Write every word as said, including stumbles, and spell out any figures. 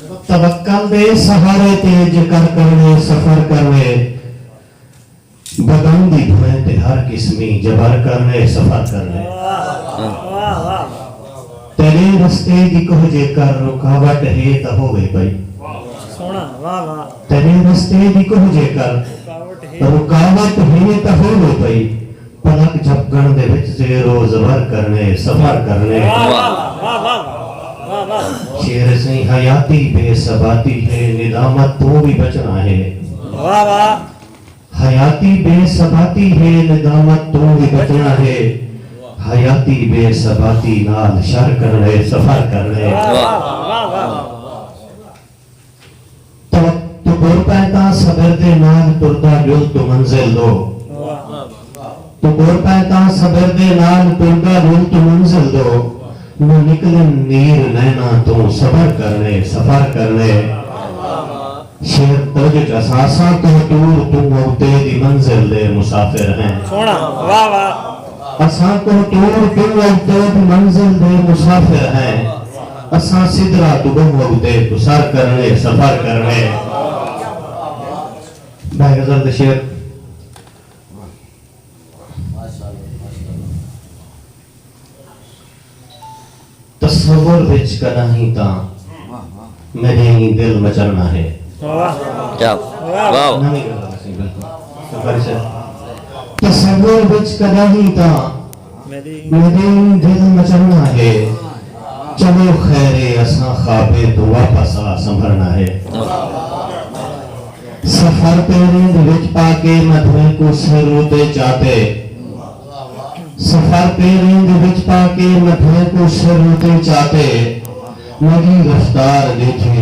توکل دے سہارے تے جے کر کرݨے سفر کرݨے، بدن دی بھوئیں تے ہر قسمی جبر کرݨے سفر کرݨے۔ تیݙے رستے دی کوہ جے کر رکاوٹ ہے تاں ہووے پئی۔ تیݙے رستے دی کوہ جے کر رکاوٹ ہے تاں ہووے پئی، پلک جھپکݨ دے وچ زیر و زبر کرݨے سفر کرݨے۔ شعر سئیں حیاتی بے ثباتی ہے، ندامت توں وی بچݨا ہے۔ حیاتی بے ثباتی ہے، ندامت توں وی بچݨا ہے۔ حیاتی بے ثباتی نال شر کرݨے سفر کرݨے۔ توں توں ٹر پئے تاں صبر دے نال ٹردا ڄل توں منزل ݙو۔ توں ٹر پئے تاں صبر دے نال ٹردا ڄل توں منزل ݙو۔ نہ نکلن نیر نیناں توں صبر کرݨے سفر کرݨے۔ شعر توجہ چ اساں، اساں کوہ طور توں اڳتے دی منزل دے مسافر ہیں۔ سوہݨا، واہ واہ۔ اساں کوہ طور توں اڳتے دی منزل دے مسافر ہیں۔ اساں سدرہ توں ٻہوں اڳتے گسر کرݨے سفر کرݨے۔ بھائی غزل دے شعر۔ تصور وچ کݙاہیں تاں میݙے ایں دل مچلݨا ہے۔ کیا؟ واہ۔ نویں غزل ہے سئیں، بالکل۔ تصور وچ کݙاہیں تاں میݙے ایں دل مچلݨا ہے۔ چلو خیر ہے، اساں خوابیں توں واپس آ سنبھلݨا ہے۔ سفر پیریں دے وچ پا کے میں بھوئیں کوں سر اتے چاتے۔ سفر پیریں دے وچ پا کے میں بھوئیں کوں سر اتے چاتے۔ میݙی رفتار ݙیکھو